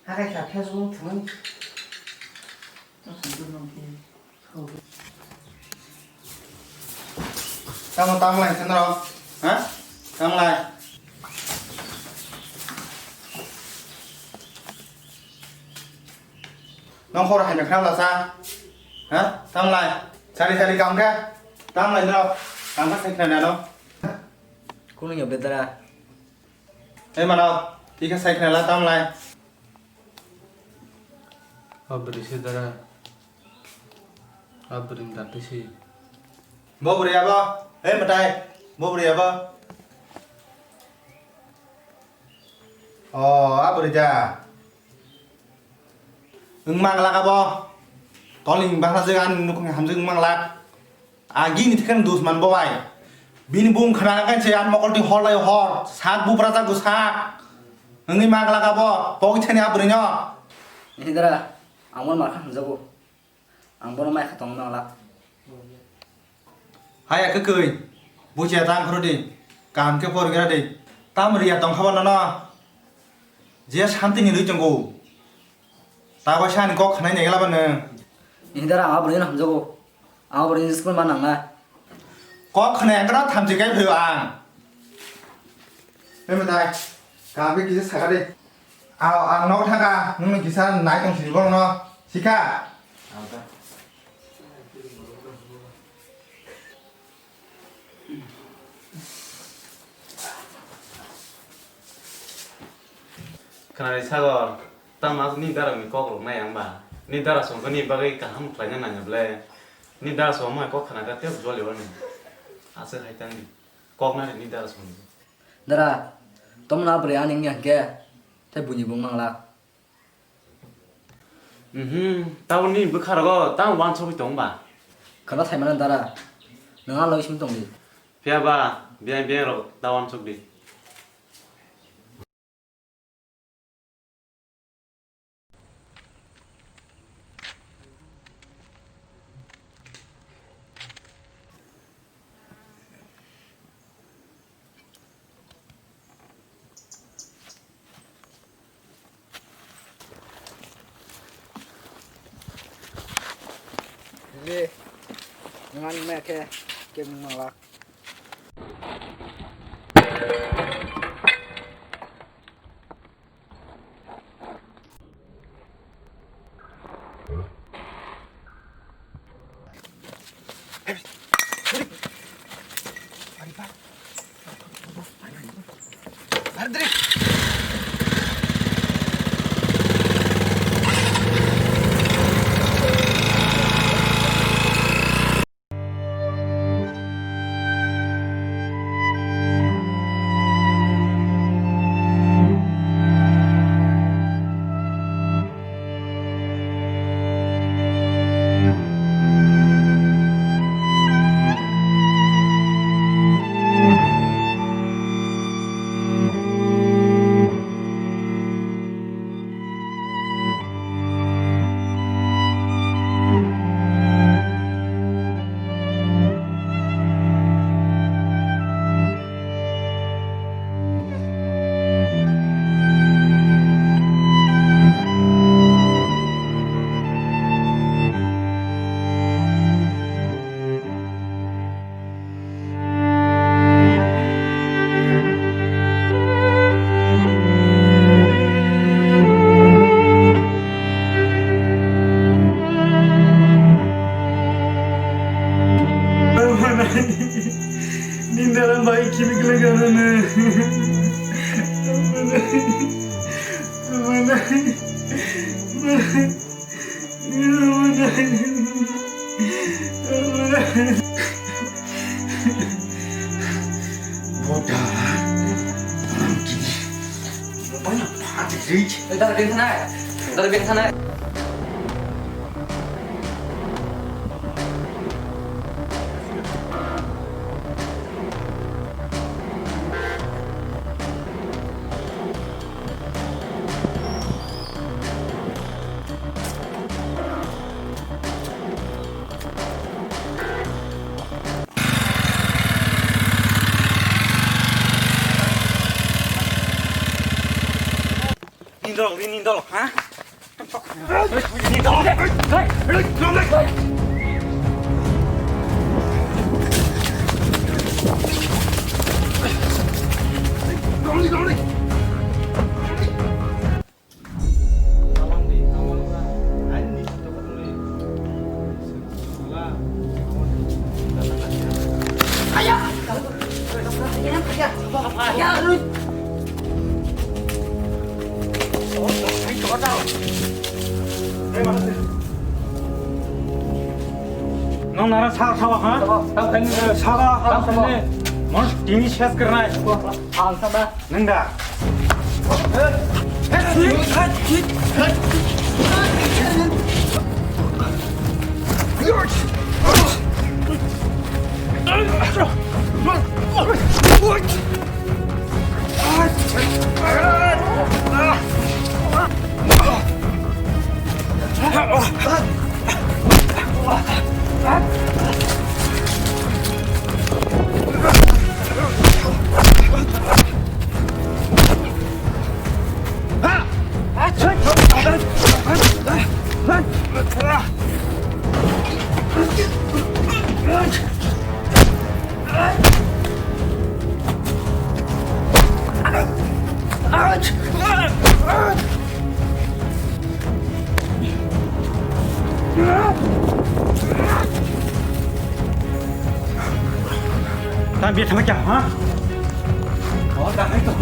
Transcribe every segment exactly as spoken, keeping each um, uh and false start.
Hakai kha Facebook thumani. Tamo, tamo lai, sandro? Ha? Tamo lai? Nong khoro hai na khram la sa? Ha? Tamo lai? Sari sari kam khe? Tamo lai no? Kam khe sai khna no? Kuno yo bedara. Hei mano, ika sai khna la tamo lai? Abri se dara. Abri ni dati se. Bo bwrwi abo? Hei mwtai, bo bwrwi abo? O, a bwrwi da. Wng manglak abo. Tolni baksa jwk ani nukhungni hamjwk wng manglak. Agi ni thikhan dusman bo bai. Bini bung khna kai se an mokol ti hor lai hor. Sak bupra jago sak. Wngwi manglak abo. Pogwi thani a bwrwi no. Ni dara, ang bo mar kha hamjago. Ang bono mai kha tong manglak. Haya kwkwi, buchia tang khoro di, kaham khe por gira di. Tam riya tong kha ba nono, je santi ni rwi tongo. Ta bai sani kok khanai nai gala ba nwng. Ni dara ang abrui no hamjago. Ang abrui ni school ma nang na. Kok khanai ang kra thamchi kai phaio ang. Hei mwtai, kaham khe kisa sakha di. Ang, ang nogo thangkha, nwngno kisa nai tong sini borokno, sikha. Khwnari Sagor, tamo aswk nini dara ni kok rok nai ang ba? Nini dara song khe nini bagwi kaham khlaina nangya ble? Nini dara song mai kok khna khe tei joli o ni. Aswk hai tang ni. Kok nari nini dara song ni. Dara, tomna bwrwi ani wngya hwnkhe, tei buini bung manglak. Mhm, tabuk nini bwkha rogo tamo uansugwi tong ba? Khwna saimano dara, nwng a loi simi tong di. Phiya ba, biyang biyang rok ta uansuk di. Le, ngan me khe, khe manglak. Nindara bai kimi kile gana ne. Boda, kini, boda pati ri. Dara beng sana, dara beng sana. Ni Dol, ini dol, ha? Nong nara sa sawa ha? Sawa, sawa. Mon tini ses karnai. Ang sama. Nang da. Tam biya thama kya, ha? Oh, ta hai to.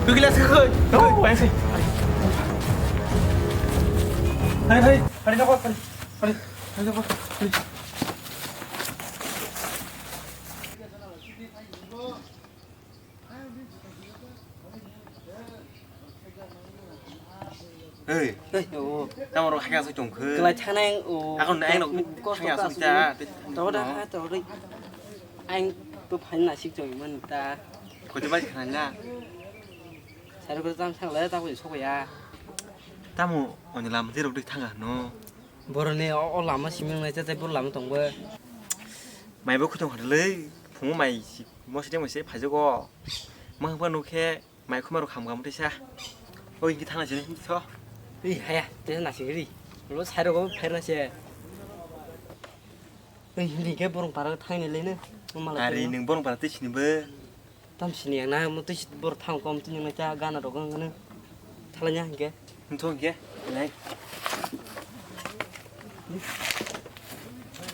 Kegila sekali. Kau bayar sih. Hai, hai, hari dapat, hari, hari, hari dapat, hari. Hey, hey, o. Tamo rok hakha se tongkhe. Kelai thanai, o. Akon ai nok kosto hakha se ta. Tawada ha, tawada. Ang to phan na sik choi man ta. Koti bai khana na. Sari ko tam sang le ta ko sok ya. Tamo oni lam ti rok di thanga no. Boroni o, o lama siming nai, tei, tei boro lama tongbo. Mai bo khutong khatlai, phungo mai si, mo siteng mai se phaijago. Mang ba nukhe, mai khuma rok ham gam tei sa. O, inki thana sini, so. Ri, haya, tei na sini ri. Lo sai rogo phairna se. Ri, ri ke borong para thangni lene. Ari, ning borong para tei sini bo. Tam sini yang na mo twi bor thang kom twi nang cha gana rok ang ne thala nya hingke. Nthong hingke nai.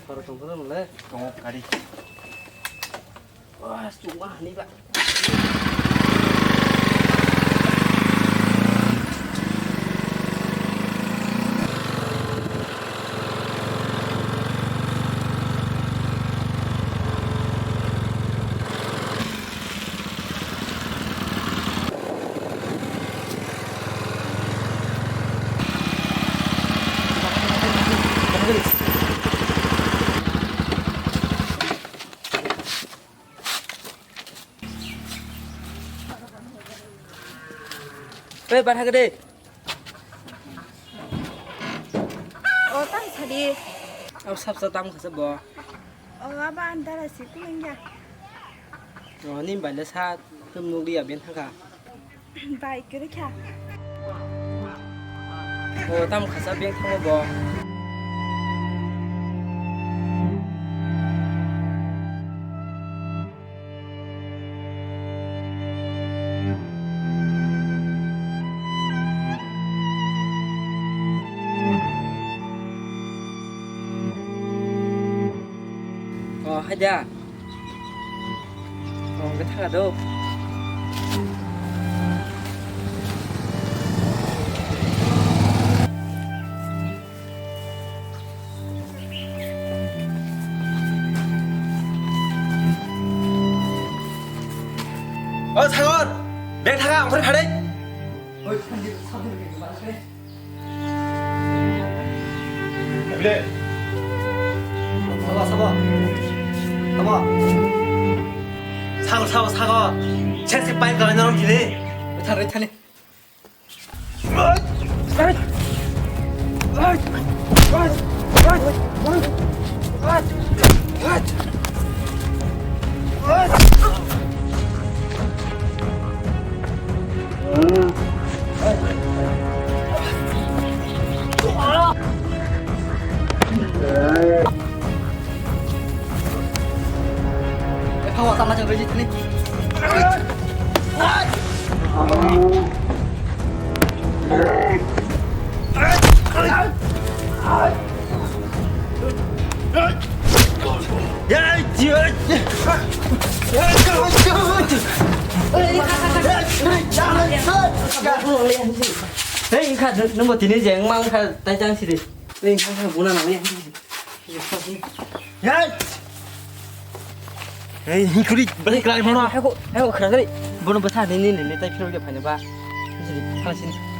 Para tong kono le. Tong kari. Wah, suma ni ba. Oi, bar hagede. O, tam sadi. Abo sapsa tam khasa bo. O, abo antara si kulengya. O, ni baile sa tum nugri ya ben thaka. Bai kiri kha. O, tam khasa ben thaka bo. Oh, hai da. Oh, ke thaga do. Oh, Sagor, bag thaga, ang khore khadai. Oi, Sanjay, Sanjay, Sanjay. Sabo, sabo. Sabo. Sago, sago, sago. Chance pai kala norok gile. Thale, thale. Hei, wngkha, nwngbo tini je wngma wngkha, tai chang sidi. Hei, wngkha, wngkha, buna nangya. Hei! Hei, hikuri, balik lagi mana? Hei, kok, hei, kok, kera keri. Bono bwsa ni, ni, ni, ni, tai phirok ya phani ba. Jadi, khalasini.